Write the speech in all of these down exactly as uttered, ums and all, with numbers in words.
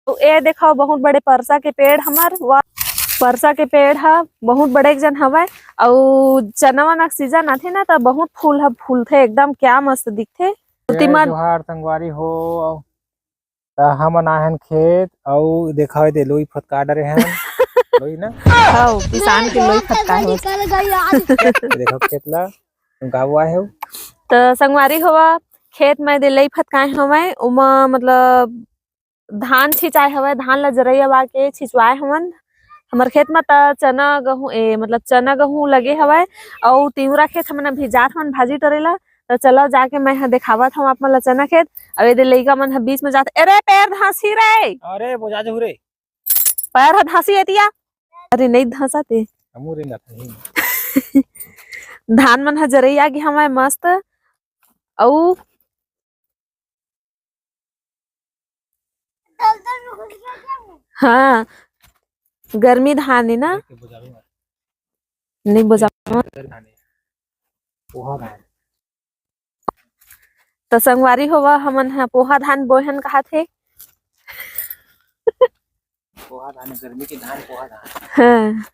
तो ए देखो, बहुत बड़े परसा के पेड़ हमर, वाह, परसा के पेड़ ह बहुत बड़े एक जन हवय। अउ चना वना के सीजन आथे ना, त बहुत फूल ह फूलथे एकदम, क्या मस्त दिखथे। जय जोहार संगवारी हो। त हमन आए हन खेत, अउ देखा दे लोई फतका डरे हन। लोई ना? हव, किसान के लोई फतका हवय। निकल गई आज। देखो खेत ला, गाँव आए हो। त संगवारी होवा, खेत में दे लई फतकाए हवय, ओमा मतलब धान छिंचाए हवय, धान ला जरई अवा के छिंचवाए हवन। हमर खेत म त चना गहूं, ए, मतलब चना गहूं लगे हवय, अउ तिंवरा खेत हमन अभी जात हवन भाजी टोरे ला। त चलो जाके मैं ह देखावत हूँ आप मन ला चना खेत। अउ एदे लइका मन ह बीच में जात, अरे पैर धांसी रे, अरे बोजा जहू रे। पैर ह धांसी एतिया। अरे नहीं धांसा ते। हमू रेंगत हन। धान मन ह जरई आगे हवय मस्त। अउ हाँ, गर्मी धान हे ना। देख के बोजाबे मत। नहीं बोजा। गर्मी धान हे। पोहा धान। त संगवारी होवा, हमन ह पोहा धान बोहन कहाथे। पोहा धान, गर्मी के धान, पोहा धान। हाँ।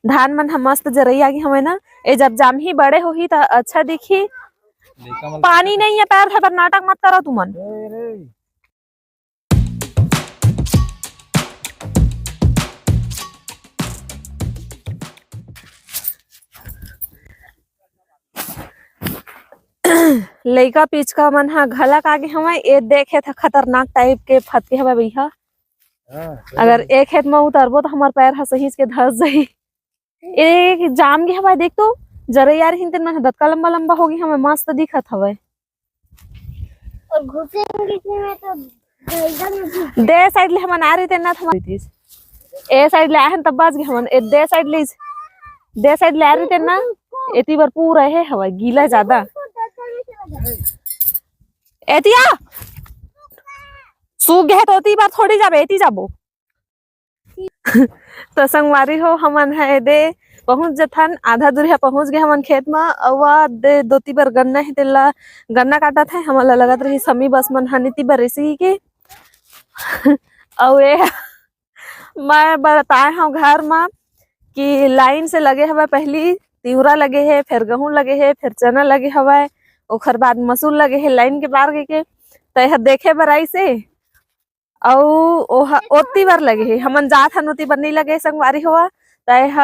धान मन ह मस्त जरई आगे हवय ना, ए जब जामही बड़े होही त अच्छा दिखही। लइका मन पानी नहीं है पैर है, पर नाटक मत करो तुमन। ए रे। लइका पिचका मन ह घलक आगे हवय, ए देखे त खतरनाक टाइप के फतके हवय भैया। हाँ, अगर ए खेत म उतरबो त हमर पैर ह सहीज के धस जाही। ए जाम गे हवय, देख तो, जरई आ रहिन तेन मन ह दतका लंबा लंबा होगे हवय, मस्त दिखत हवय। और घुसेंगे इसमें तो एकदम घुस- दे साइड ले हमन आ रहितेन ना, हमन ए साइड ले आए हन तब बाज गे हमन, ए दे साइड ले, दे साइड ले आ रहितेन ना, एती बर पूरा हे हवय गीला ज्यादा। एतिया सूख गए तो एती बार थोड़ी जाबे, एती जाबो। त संगवारी हो, हमन ह एदे पहुंच जथन, आधा दूरिहा पहुंच गे हमन खेत म। अउ आ दे दोती बर गन्ना हे, तेला गन्ना काटत हे। हमन ला लगत रही समी बस मन ह नीति बर एसी के। अउ ए मैं बताए हव घर म कि लाइन से लगे हवय, पहली तिवरा लगे हे, फिर गहूं लगे हे, फिर चना लगे हवय, ओखर बाद मसूर लगे हे लाइन के बार के, के। त एह देखे बर आइस हे। अउ ओह ओती बर लगे हे, हमन जात हन ओती बर नइ लगे संगवारी होवा। त एह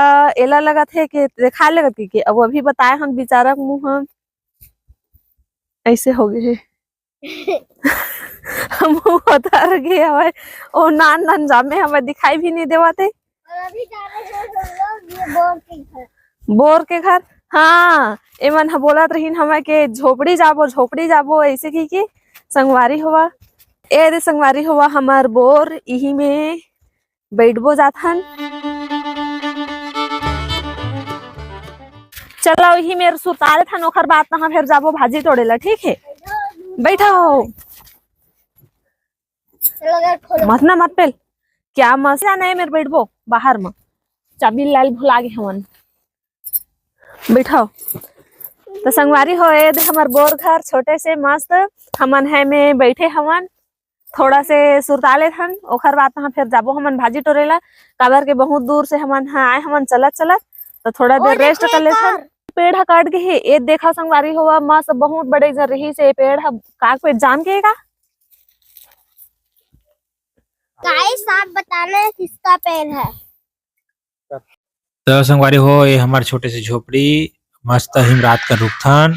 एला लगत हे के देखा लगत के, के अब अभी बताए हन बिचारा के मुंह ह ऐसे हो गे हे। हम उतर गे हवय, ओ नान नान जामे हवय दिखाई भी नइ देवत हे। और अभी जा रहे हैं हम लोग ये बोर के घर। बोर के घर। हाँ, एमन ह बोलत रहिन हवय के झोपड़ी जाबो, झोपड़ी जाबो, ऐसे की की संगवारी होवा। ए दे संगवारी होवा, हमर बोर इही में बैठबो जाथन। चलो इही मेर सुता लेथन, ओखर बाद तहाँ फिर जाबो भाजी तोड़े ला, ठीक है? बैठो। चलो घर खोलो। मत ना मत पेल। क्या मस्त जाना है मेर बैठबो बाहर में। चाबी लाल भुला गे हमन। बैठो। त संगवारी हो, ए दे हमर बोर घर छोटे से मस्त, हमन है में बैठे हवन, थोड़ा से सुरता लेथन, ओखर बाद तहाँ फिर जाबो हमन भाजी टोरे ला, काबर के बहुत दूर से हमन ह आए हमन चलत चलत, त थोड़ा देर रेस्ट कर लेथन। पेड़ ह कट गे हे, ए देखा संगवारी होवा, मस्त बहुत बड़े जन रही से पेड़ ह, का पेड़ जाम के का? गाइस, आप बताना किसका पेड़ है? त संगवारी हो, ये हमर छोटे से झोपड़ी, मस्त ही रात का रुकथन,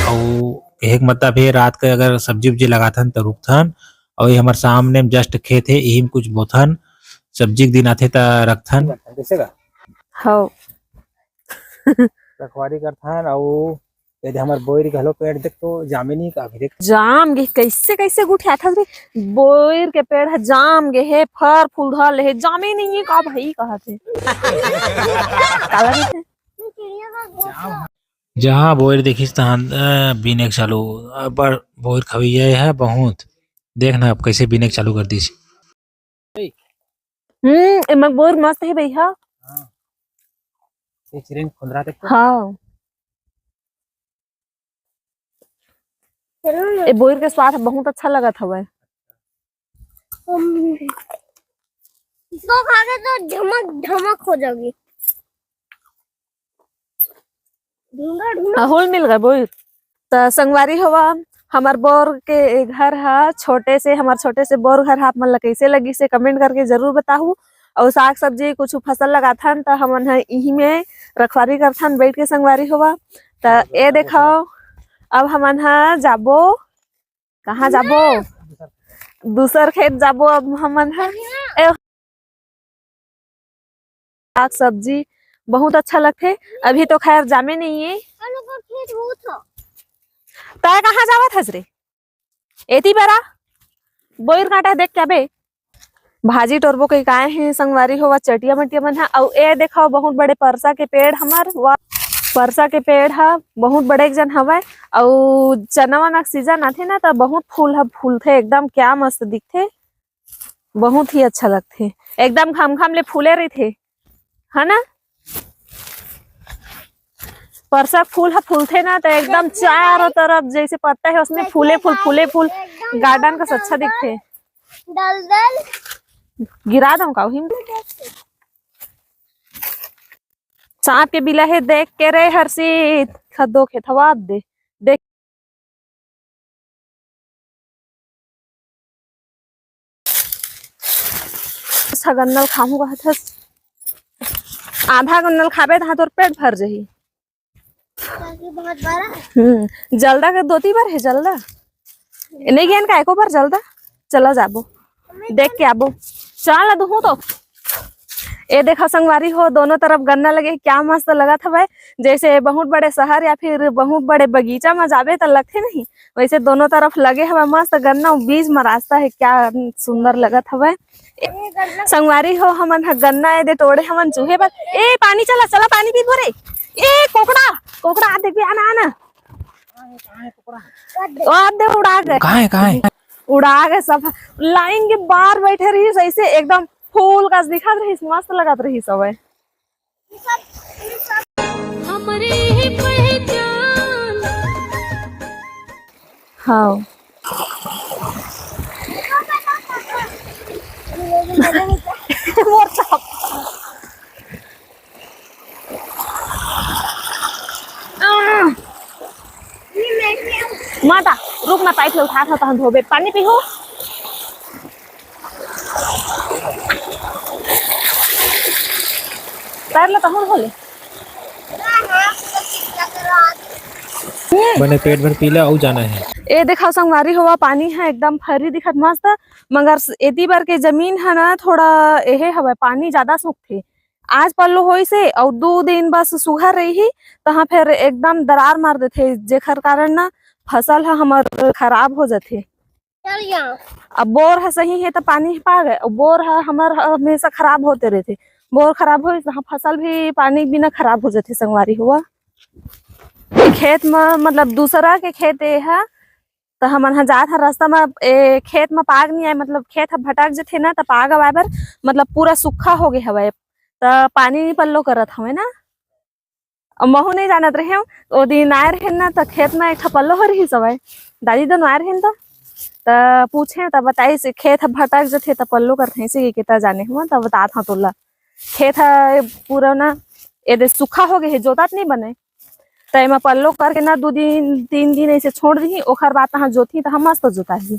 अउ कहे के मतलब हे, रात का अगर सब्जी उब्जी लगाथन त रुकथन, अउ ये हमर सामने में just खेत हे, इही में कुछ बोथन, सब्जी के दिन आथे त रखथन। कैसे का? हव। रखवारी करथन, अउ एदे हमर बोइर घलो पेड़ देख तो जामे नहीं का अभी देख। जाम गे, कैसे कैसे गुठियाथस रे? बोइर के पेड़ ह जाम गे हे, फर फूल धर ले हे, जामे नहीं है का भाई कहत हे। काला कहिथे? जहाँ बोइर देखिस तहाँ, अ, बीने के चालू, अब्बड़ बोइर खवैया है बहुत। देख ना अब कैसे बीने के चालू कर दिस। हम्म, एमा बोर मस्त हे भैया। हाँ। ये चिरंग खुंदरा देख तो। हाँ। चलो ना। ए बोर के स्वाद बहुत अच्छा लगत हवय। हम तो खा के तो झमक झमक हो जाओगी। ढूंढो, ढूंढो। अहुल मिल गए बोई। त संगवारी होवा, हमर बोर के घर हा छोटे से, हमर छोटे से बोर घर हा, आप मन ला कैसे लगिस हे comment करके जरूर बताहू। अउ साग सब्जी कुछ फसल लगाथन त हमन ह इही में रखवारी करथन बैठ के संगवारी होवा। त ए देखो, अब हमन ह जाबो, कहाँ जाबो? दूसर खेत जाबो अब हमन ह। ए, साग सब्जी बहुत अच्छा लगथे। अभी तो खैर जामे नहीं है। तय कहाँ जावत हस रे? एती बरा बोइर कांटा देख के आबे। भाजी टोरबो कई काय हे संगवारी होवा, चटिया मटिया मन ह। अउ ए देखो, बहुत बड़े परसा के पेड़ हमर वा, परसा के पेड़ ह बहुत बड़े एक जन हवय। अउ चना वना के सीजन आथे ना, त बहुत फूल ह फूलथे, एकदम क्या मस्त दिखथे, बहुत ही अच्छा लगथे, एकदम घम घम ले फूले रहिथे, है ना? परसा फूल ह फूलथे ना, त एकदम चारों तरफ जैसे पत्ता है, उसमें फूले फूल, फूले फूल, एकदम garden कस अच्छा दिखथे। दलदल। गिरा दऊं का उही में? सांप के बिला हे, देख के रे हर्षित, खद्दो खेत हवा दे, देख। अच्छा गन्नल खाहूं कहत हस, आधा गन्नल खाबे तहां तोर पेट भर जही। काकी बहुत बड़ा है। हम्म, जलदा के दोती बर है जलदा। नहीं गेन का एको बार जलदा, चला जाबो, देख के आबो। चल ना दुहूं तो। ए देखा संगवारी हो, दोनों तरफ गन्ना लगे, क्या मस्त लगत हवय। जैसे बहुत बड़े शहर या फिर बहुत बड़े बगीचा में जाबे त लगथे नहीं, वैसे दोनों तरफ लगे हवय मस्त गन्ना, बीच में रास्ता है, क्या सुंदर लगत हवय। ए, संगवारी हो, हमन ह गन्ना ए दे टोड़े हमन चूहे बर। ए पानी चला, चला पानी पीबो रे। ए कोकड़ा, कोकड़ा आ देखबे, आना आना। ओ दे उड़ा गए। कहाँ है, कहाँ है? उड़ा गए सब। लाइन के बाहर बैठे रहिस, ऐसे एकदम फूल कस दिखत रहिस, मस्त लगत रहिस हवय। हमरे ही पहचान। हाँ। मोर चप। माता, रुक ना, पाइप ले उठा था, तहन धोबे। पानी पीहू। पैर ला तहन धो ले। बने पेट भर पी ले, अउ जाना है। ए देखा संगवारी होवा, पानी है एकदम फरी दिखत मस्त, मगर एती बर के जमीन है ना, थोड़ा एहे हवय, पानी ज्यादा सूखथे। आज पल्लो होइस हे अउ दू दिन बस सुघर रही, तहाँ फिर एकदम दरार मार देथे, जेखर कारण ना फसल ह हमर खराब हो जाथे। चल गया। अब बोर ह सही हे त पानी ह पा गए, अउ बोर ह हमर ह हमेशा खराब होते रहथे। बोर खराब होइस, तहाँ फसल भी पानी बिना खराब हो जाथे संगवारी हुआ। खेत म, मतलब दूसरा के खेत ए ह, त हमन ह जात ह रास्ता म, ए, खेत म पाग नहीं आए, मतलब खेत ह भटक जथे ना, त पाग आए बर मतलब पूरा सुक्खा हो गे हवय, त पानी नहीं पल्लो करत हवय ना। अउ महू नहीं जानत रहेव, ओ दिन आए रहेन ना, त खेत म एक ठा पल्लो हो रहिस हवय, दादी दोनों आए रहेन त, त पूछे त बताइस खेत ह भटक जथे त पल्लो करथे, ऐसे कहिके त जाने हवं, त बतात हव तोला। खेत ह पूरा ना एदे सुक्खा हो गे हे, जोतात नहीं बने, त एमा पल्लो करके ना दू दिन तीन दिन ऐसे छोड़ दिही, ओखर बाद तहाँ जोतही, तहाँ मस्त जोताही।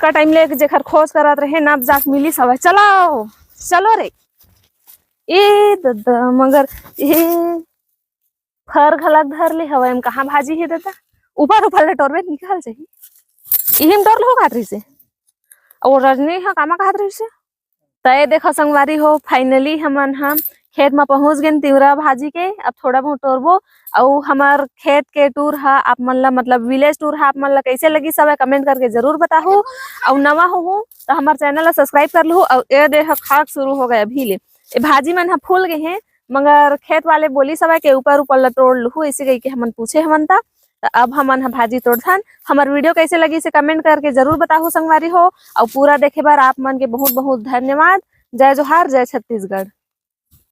का टाइम ले जेखर खोज करत रहे ना, जाके मिलिस हवय। चलो, चलो रे। ए ददा, मगर ए फर घलक धर ले हवय, एम कहाँ भाजी हे ददा? ऊपर ऊपर ले टोरबे निकाल जाही। इही म टोर लहू कहत रहिसे। अउ रजनी ह कामा कहत रहिसे? त ए देखो संगवारी हो, finally हमन ह खेत म पहुंच गेन तिवरा भाजी के। अब थोड़ा बहुत टोरबो। अउ हमर खेत के tour ह आप मन ला, मतलब village tour ह आप मन ला कैसे लगिस हवय, comment करके जरूर बताहू। अउ नवा होहू त हमर channel ला subscribe कर लहू। अउ ए दे ह खाक शुरू हो गए अभी ले, ए भाजी मन ह फूल गए हे, मगर खेत वाले बोलिस हवय के ऊपर ऊपर ला टोर लहू, ऐसे कहिके हमन पूछे हवन त। त अब हमन ह भाजी तोड़थन। हमर video कैसे लगिस हे comment करके जरूर बताहू संगवारी हो, अउ पूरा देखे बर आप मन के बहुत बहुत धन्यवाद। जय जोहार, जय छत्तीसगढ़।